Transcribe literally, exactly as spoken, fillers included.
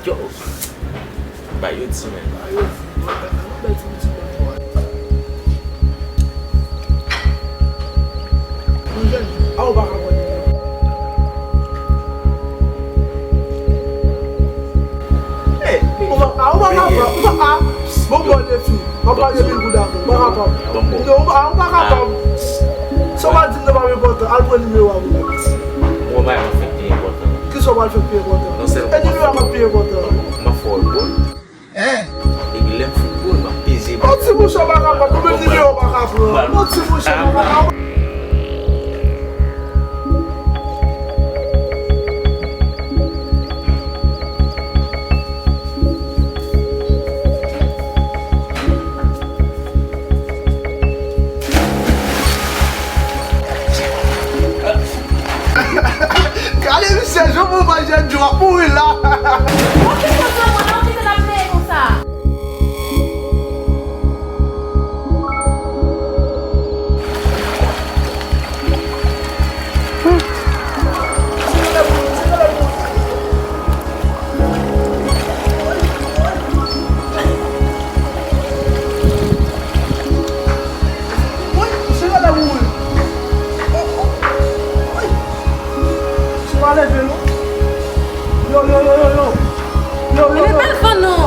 Yo, ba yo di men. Ba yo di, yo, gade, gade, bèl ti boutik la, bò. Mwen jèn, a, ou pa ka pran nimewo. Hey, ou pa, a, ou pa ka pran, ou pa, a, bon, bon, defi. Mwen pa gen mil goud avè w, ou pa kapab. Bon, bon. Non, ou pa, ou pa kapab. Sa w pa di m nan pa enpòtan, al pran nimewo a pou mwen. Bon, bay mwen fèk pi enpòtan. Kisa w pral fè k pi enpòtan? Non, se e nimewo a k ap pi enpòtan. M ap fè w gòl. Hein? Epi lè m fin gòl, m ap peze. Yon ti mouche w pa ka pran, ou menm nimewo w pa ka pran. Yon ti mouche w pa ka pran. Gade misye, jan pou manje djòl ap mouri la. Bon, ki kote w pran nan kite l ap neye konsa? Woy, misye genlè mouri. Woy. Misye pa leve non. Yo, yo, yo, yo, yo. Yo, yo, yo. Men pa l vann non.